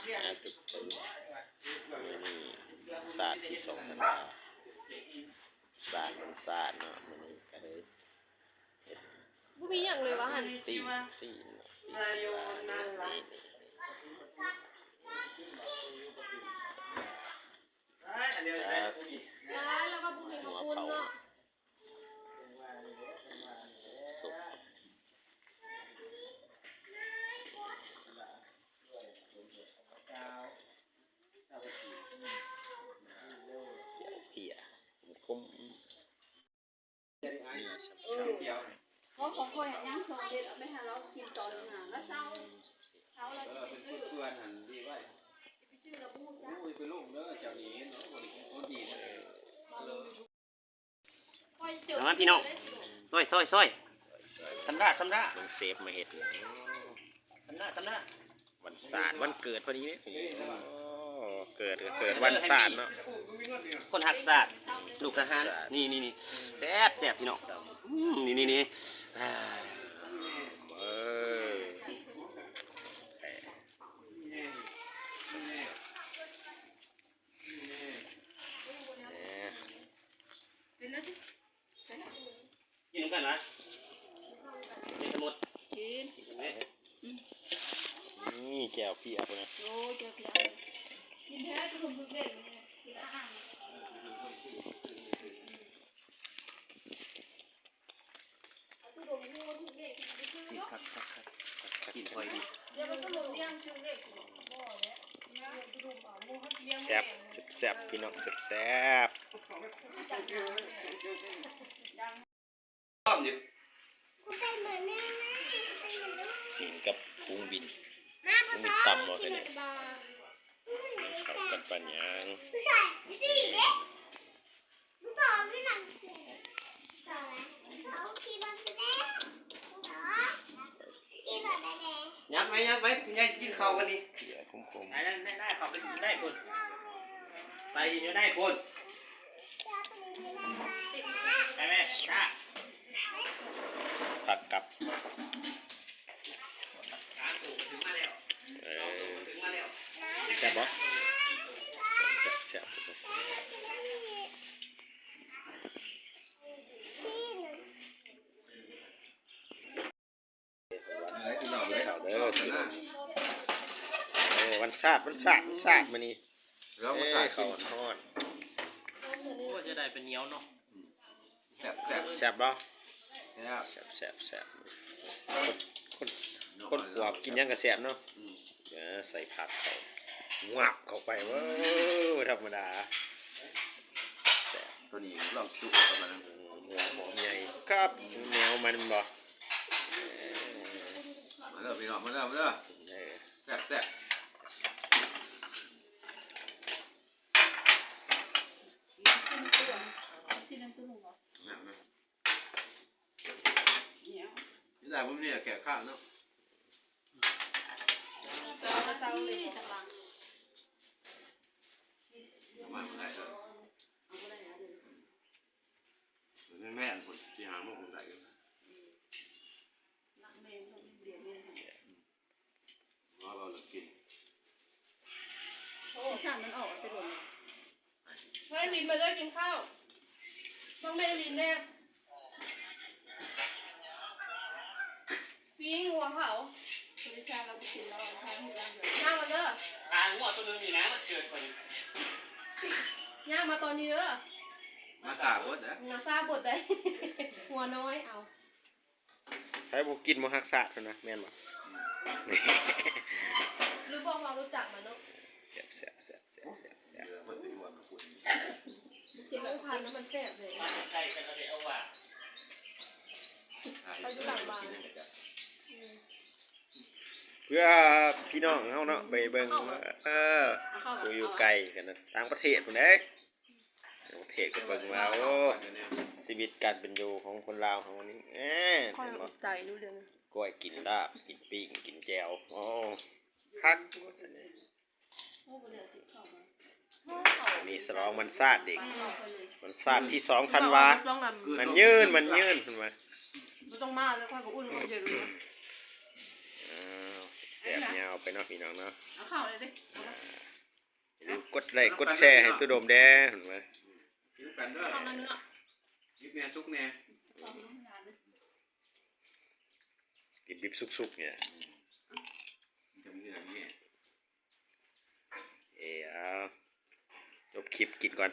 ອ່າ ທຸກຄົນ ມື້ນີ້ສາດທີສອງທັນວາ ສາດວັນຊາດເນາະ ມື້ນີ້ກະເລີຍເຮັດ ບໍ່ມີຫຍັງເລີຍວ່າຫັ້ນ ປີ້ງຊີ້ນເນາະ ປີ້ງຊີ້ນ ນີ້ ນີ້ ນີ້ ຫຼາຍແລ້ວວ່າບໍ່ມີເຂົ້າປຸ້ນເນາະ ສຸກ ເພຍ ຂົມໆ ເພາະຂອງຂ້ອຍຍັງສອງເມັດ ເອົາໄປໃຫ້ລາວກິນຕອນໜຶ່ງນະ ລາວເຊົາ ເຊົາແລ້ວຊິໄປຊື້ ເອີ ເປັນເພື່ອນຫັ້ນດີໄວ້ ຊິໄປຊື້ລະບໍ່ຮູ້ຈັກ ໂອ້ຍ ໄປລົງເດີ ເຈົ້ານີ້ເຫັນບໍ່ ບໍ່ໄດ້ກິນຂອງດີເດີ ມາເບິ່ງ ມາພີ່ນ້ອງ ຊອຍ ຊອຍ ຊອຍ ຊຳລະ ຊຳລະ ເບິ່ງເຊຟມາເຮັດ ຊຳລະ ຊຳລະ ວັນຊາດ ວັນເກີດພໍດີເດ້ ໂອ້ ເກີດກະເກີດວັນຊາດເນາະ ຄົນຮັກຊາດ ລູກທະຫານ ນີ້ ນີ້ ນີ້ ແຊບ ແຊບ ພີ່ນ້ອງ ອືມ ນີ້ ນີ້ ນີ້ ອ່າ ເອີ ແຊບ ແຊບ ແຊບ ກິນນຳກັນນະ ກິນທັງໝົດ ກິນ ກິນທັງໝົດ ອືມ ນີ້ແຈ່ວເພຍພຸ້ນນະ ໂອ້ ແຈ່ວເພຍ ກິນແທ້ ຂະໜົມທຸກເດັກນີ້ ກິນອ່າງໆ ແຊບ ແຊບ ພີ່ນ້ອງ ແຊບໆ ຊີ້ນກັບກຸ້ງບິນ ກຸ້ງບິນຕຳບໍ່ ເຂົ້າກັນປານຫຍັງ. ຍັບໄວ້ ຍັບໄວ້ ຍາຍກິນເຂົ້າກັນນີ້ ເພຍຂົມໆ ໄດ້ ໄດ້ ໄດ້ ເຂົ້າໄປໄດ້ພຸ້ນ ໄປຢູ່ໃນພຸ້ນ ໄປແມ່ ຈ້າ ຜັກກັບ ເອີ ແຊບບໍ່? ແຊບ ແຊບ ແຊບ ແຊບ. ເອີ ເຂົ້າເດີ ເອີ ວັນຊາດ ວັນຊາດ ວັນຊາດ ມື້ນີ້ ເອີ ເຂົ້າຮ້ອນ ໂອ້ຍ ຈະໄດ້ເປັນໜຽວເນາະ ແຊບ ແຊບ ແຊບບໍ່? ແຊບ ແຊບ ແຊບ ຄົນ ຄົນ ຄົນອວບກິນຫຍັງກະແຊບເນາະ ອືມ ເອີ ໃສ່ຜັກເຂົ້າ ງາບເຂົ້າໄປ ໂອ້ ບໍ່ທຳມະດາ ແຊບ ໂຕນີ້ລອງຈຸເຂົ້າມານຳ ຫົວຫອມໃຫຍ່ ຄັບ ແນວມັນບໍ່? ມາເດີພີ່ນ້ອງ ມາເດີ ມາເດີ ເອີ ແຊບໆ ນີ້ແຫຼະ ບໍ່ມີແກ້ຄ້າງເນາະ ແມ່ນພຸ້ນ ຊິຫາມາພຸ້ນໄດ້ຢູ່ ວ່າເວົ້າແລ້ວກິນ ໂອ້ ຊັ້ນມັນອອກໄປດົນແລ້ວ ເຮີຍ ລິນມາເດີ ກິນເຂົ້າ ເບິ່ງແມ່ລິນແດ່ ປີ້ງຫົວເຂົາ ບໍລິສັດລາວບໍ່ກິນແລ້ວ ທາງເຮັດງານເດີ ຍ່າງມາເດີ ອ່າ ງົວໂຕໜຶ່ງນີ້ນະ ມັນເກີດກ່ອນ ຍ່າງມາຕອນນີ້ເດີ ມາຊ້າໂພດນະ ມາຊ້າໂພດໃດ ຫົວນ້ອຍ ເອົາ. ໃຜບໍ່ກິນບໍ່ຮັກຊາດຫັ້ນນະ ແມ່ນບໍ່? ຫຼືບອກວ່າຮູ້ຈັກມັນເນາະ ແຊບໆ ກິນແລ້ວພັນແລ້ວມັນແຊບເລີຍ ໄກ່ກັນເອົາວ່າ ເອົາຢູ່ຫຼັງບ້ານ ອືມ ເພື່ອພີ່ນ້ອງເຮົາເນາະ ໄປເບິ່ງ ເອີ ຜູ້ຢູ່ໄກກັນ ຕ່າງປະເທດພຸ້ນເດ້. ປະເທດກະເບິ່ງວ່າ ໂອ້ ຊີວິດການເປັນຢູ່ຂອງຄົນລາວເຮົານີ້ ເອີ ຂ້ອຍອຸດໃຈຢູ່ເດ້ ກ້ອຍກິນລາບ ກິນປີ້ງ ກິນແຈ່ວ ໂອ້ ຄັກ ນີ້ສະຫຼອງວັນຊາດອີກ ວັນຊາດທີສອງທັນວາ ໝັ້ນຍືນ ໝັ້ນຍືນ ເພິ່ນວ່າ ບໍ່ຕ້ອງມາເລີຍ ຂ້ອຍກະອຸ່ນ ຂ້ອຍເຢັນ ອ້າວ. ແຊບຍາວໄປເນາະພີ່ນ້ອງເນາະ ເອົາເຂົ້າເລີຍເດ້ ອ່າ ຢ່າລືມກົດໄລກົດແຊໃຫ້ຕູ້ດົມແດ່ ກິນນຳກັນເດີ ເຂົ້າມາເນື້ອ ດິບແດ່ສຸກແດ່ ດິບໆສຸກໆນີ້ແຫຼະ ອືມ ມັນຈະມີເນື້ອມີແຮ່ ເອີ ເອົາ ຈົບຄລິບກິນກ່ອນ.